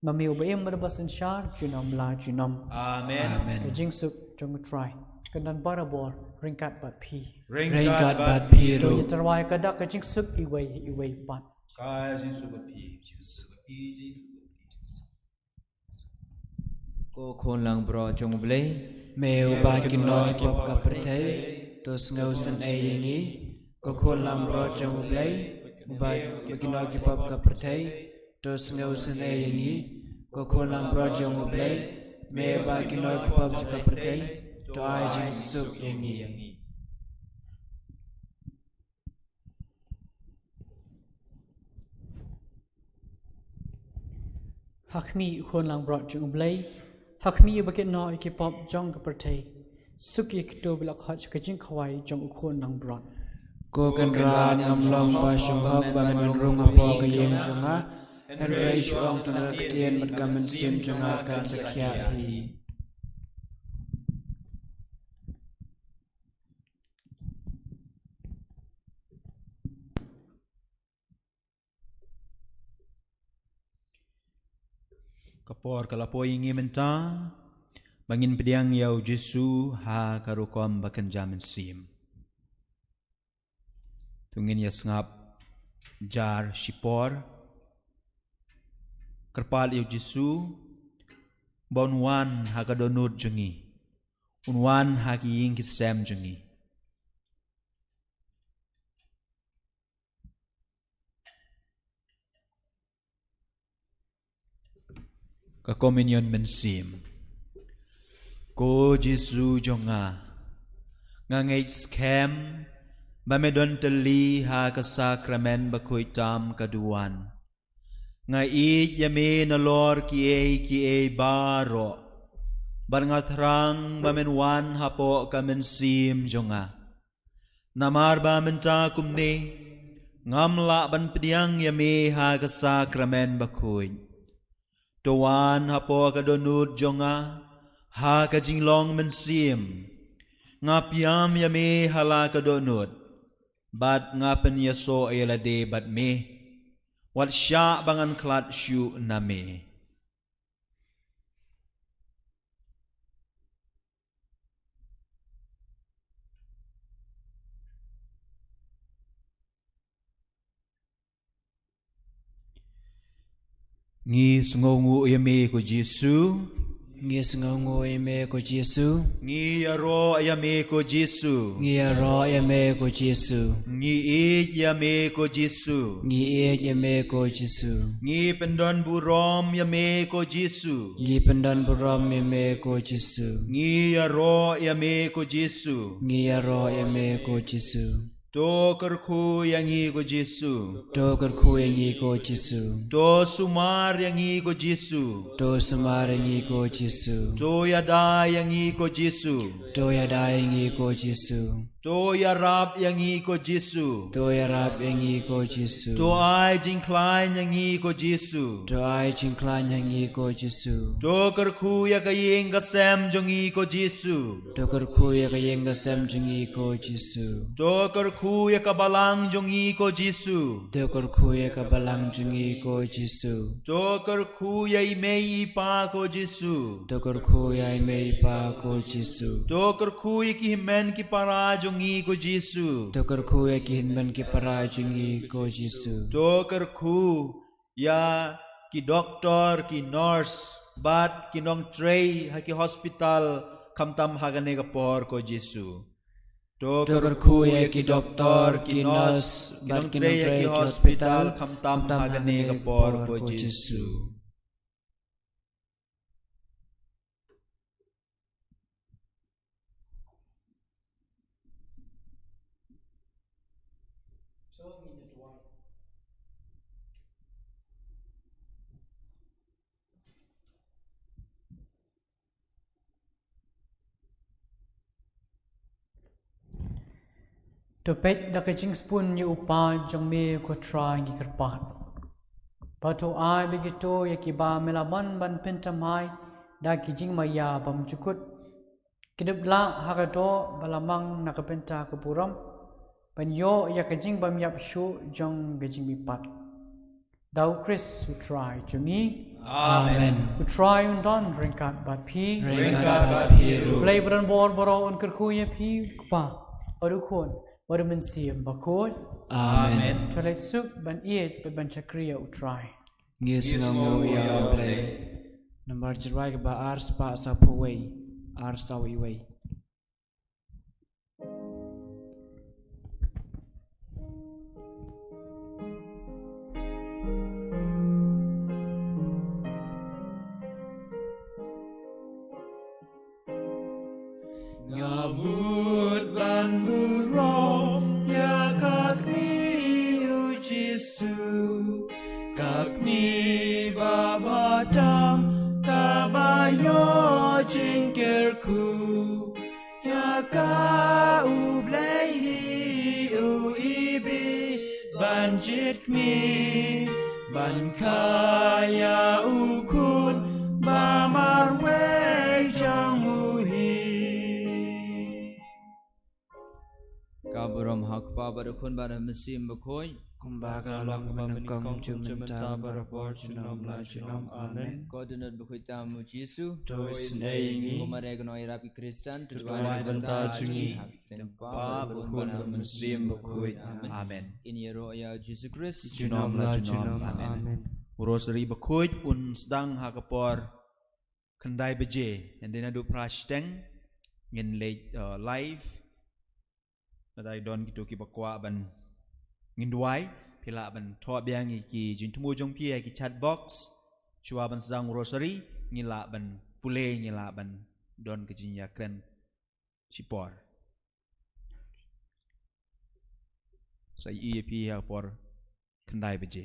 Ma me uba im bad uba synshar junom la junom. Amen. Amen. Ka jingsuk jong U Trai kan don barabor ryngkat bad phi. Ryngkat bad phi ruh. To ïa tyrwa ïa ka dak ka jingsuk iwei iwei pat. Ka jingsuk bad phi, jingsuk bad phi, jingsuk bad phi. Ko Khun langbrot jong U Blei, me uba kynnoh ki pop ka pyrthei, to sngewsynei ïa ngi. Ko Khun langbrot jong U Blei, uba kynnoh ki pop ka pyrthei, to sngewsynei ïa ngi. Ko Khun langbrot jong U Blei, me uba kynnoh ki pop jong ka pyrthei, to ai jingsuk ïa ngi. Ha khmih, Khun langbrot jong U Blei, ha khmih uba kynnoh ïa ki pop jong ka pyrthei, suk ïa kito ba la khot sha ka jingkhawai jong U Khun langbrot. Ko Kynrad, ngam long ba shu hok ba men wan rung hapoh ka ïing jong nga, hynrei shu ong tang da ka ktien bad ka mynsiem jong nga kan sa khiah hi. Ka por ka la poi ïa ngi mynta ba ngin pdiang ïa U Jisu ha ka rukom ba kynja mynsiem. To ngin ïa sngap jar shipor. Kyrpad ïa U Jisu ba un wan ha ka dohnud jong ngi, un wan ha ki ïing ki sem jong ngi. Ka Komunion Mynsiem. Ko Jisu jong nga, nga ngeit skhem ba me don tylli ha ka Sakramen Bakhuid tam ka duwan. Nga ïeit ïa me nalor kiei kiei baroh, bad nga thrang ba men wan hapoh ka mynsiem jong nga. Namar ba mynta kumne ngam lah ban pdiang ïa me ha ka Sakramen Bakhuid. To wan hapoh ka dohnud jong nga ha ka jinglong mynsiem. Nga pdiang ïa me ha la ka dohnud, bad nga pynïasoh ïa lade bad me. Wat shah ba ngan khlad shuh na me. Ngi sngewnguh ïa me ko Jisu. Ngi sngewnguh ïa me ko Jisu. Ngi ïaroh ïa me ko Jisu. Ngi ïaroh ïa me ko Jisu. Ngi ïeit ïa me ko Jisu. Ngi ïeit ïa me ko Jisu. Ngi pyndon burom ïa me ko Jisu. Ngi pyndon burom ïa me ko Jisu. Ngi ïaroh ïa me ko Jisu. Ngi ïaroh ïa me ko Jisu. To kyrkhu ïa ngi ko Jisu. To kyrkhu ïa ngi ko Jisu. To sumar ïa ngi ko Jisu. To sumar ïa ngi ko Jisu. To ïada ïa ngi ko Jisu. To ïada ïa ngi ko Jisu. To ïarap ïa ngi ko Jisu. To ïarap ïa ngi ko Jisu. To ai jingkhlaiñ ïa ngi ko Jisu. To ai jingkhlaiñ ïa ngi ko Jisu. To kyrkhu ïa ka ïing ka sem jong ngi ko Jisu. To kyrkhu ïa ka ïing ka sem jong ngi ko Jisu. To kyrkhu ïa ka balang jong ngi ko Jisu. To kyrkhu ïa ka balang jong ngi ko Jisu. To kyrkhu ïa i mei i pa ko Jisu. To kyrkhu ïa i mei i pa ko Jisu. To kyrkhu ïa ki hynmen ki para jong ngi ko Jisu. To kyrkhu ïa ki hynmen ki para jong ngi ko Jisu. To kyrkhu ïa ki doktor, ki nurse, bad ki nongtrei ha ki hospital, khamtam ha kane ka por ko Jisu. To kyrkhu ïa ki doktor, ki nurse, bad ki nongtrei ha ki hospital, khamtam ha kane ka por ko Jisu. To peit da ka jingsbun ïa u paid jong me ko Trai ngi kyrpad. Bad to ai ba kito ïa kiba me la mon ban pynthymmai da ki jingmaïa bymjukut, kin ïoh lah ha ka doh ba la mang na ka bynta ka burom, ban ïoh ïa ka jingbymïap shuh jong ka jingmihpat. Da u Khrist u Trai jong ngi. Amen. U Trai un don ryngkat bad phi. Ryngkat bad phi ruh. U Blei badonbor baroh un kyrkhu ïa phi, u Kpa, bad u Khun, bad u Mynsiem Bakhuid. Amen. To leit suk ban ïeit bad ban shakri ïa u Trai. Ngi sngewnguh ïa u Blei. Namar jingrwai kaba ar spah sawphew wei, ar saw iwei. Nga mut ban burom ïa ka kmie u Jisu, ka kmie ba bha tam, kaba ïoh jingkyrkhu. Ïa ka u Blei hi u ibit ban jied-kmie, ban kha ïa u Khun ba marwei jong u hi. Ka burom ha u Kpa bad u Khun bad u Mynsiem Bakhuid. Kumba ka la long kaba nyngkong, mynta bad ha ka por junom la junom. Amen. Ko dohnud bakhuid tam u Jisu. To isynei ïa ngi. Ko Maria ka nongïarap ki Khristan, to duwai na ka bynta jong ngi ha ka kyrteng u Kpa bad u Khun bad u Mynsiem Bakhuid. Amen. Ngin ïaroh ïa u Jisu Khrist. Junom la junom. Amen. U Rosary bakhuid un sdang ha ka por khyndai baje, hynrei naduh phra shiteng ngin leit, uh, live. Lada don kito kiba kwah ban ngin duwai, phi lah ban thoh biang ïa ki jingthmu jong phi ha ki chat box. Shuwa ban sdang u Rosary, ngi lah ban pule, ngi lah ban don ka jingïakren shipor. Sa ïohi ïa phi ha ka por khyndai baje.